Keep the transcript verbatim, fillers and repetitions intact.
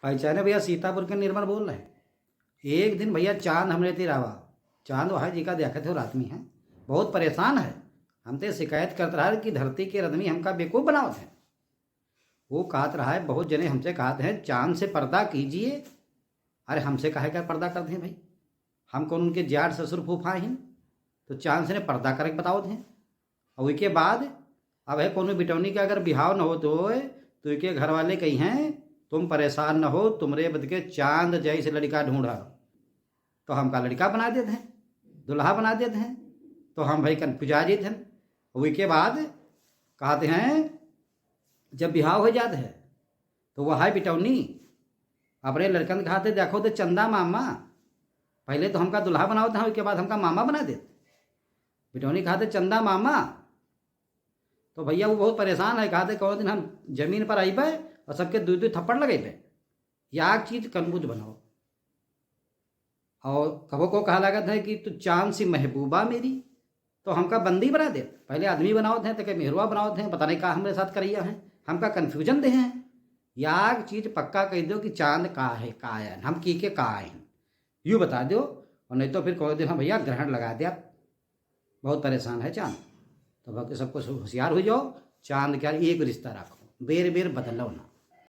पहचाने भैया, सीतापुर के निर्मल बोल रहे हैं। एक दिन भैया चांद हमरे तिर आवा। चांद वह है जिका देखत हो रात में है, बहुत परेशान है। हमते शिकायत करत रहा कि धरती के आदमी हमका बेवकूफ बनावत है। वो कहत रहा है, बहुत जने हमसे कहत हैं, "चांद से पर्दा कीजिए।" अरे हमसे काहे का पर्दा करते हैं भाई? हम कौन उनके जाट ससुर फूफा हैं? तो चांद से ने पर्दा करके बतावत हैं। और उसके बाद अब है कोनो बिटौनी का अगर बिहाव न होत होए तो इके घर वाले कही हैं, "तुम परेशान न हो, तुमरे बद के चांद जैसे लड़का ढूंढा।" तो हमका लड़का बना देत हैं, दुल्हा बना देत हैं। तो हम भाई कन्फ्यूजा जात हैं। और उसके बाद कहते हैं, जब बिहाव हो जात है तो वह है बिटौनी अपने लड़कन के हाथे, "देखो तो चंदा मामा, पहले तो हमका दुल्हा बनावत हैं, उसके बाद हमका मामा बना देत।" बिटौनी कहते, "चंदा मामा।" तो भैया वो बहुत परेशान है, कहते, "कौन दिन हम जमीन पर आइबे और सबके दू दू थप्पड़ लगेबे, या एक चीज कनबुझ बनाओ।" और कबो को कहा लागत है कि "तू चांद सी महबूबा मेरी", तो हमका बंदी बना देत। पहले आदमी बनावत हैं, तो के मेहरुआ बनावत हैं, पता नहीं का हमरे साथ करैया हैं, हमका कन्फ्यूजन दे हैं। या एक चीज पक्का कह दो कि चांद का है, का है, हम की के का हैं, यू बता दो, और नहीं तो फिर कह दो, "हाँ भैया, ग्रहण लगा दिया, बहुत परेशान है चांद।" तो बाकी सबको होशियार हो जाओ, चांद के एक रिश्ता रखो, बेर बेर बदलो ना।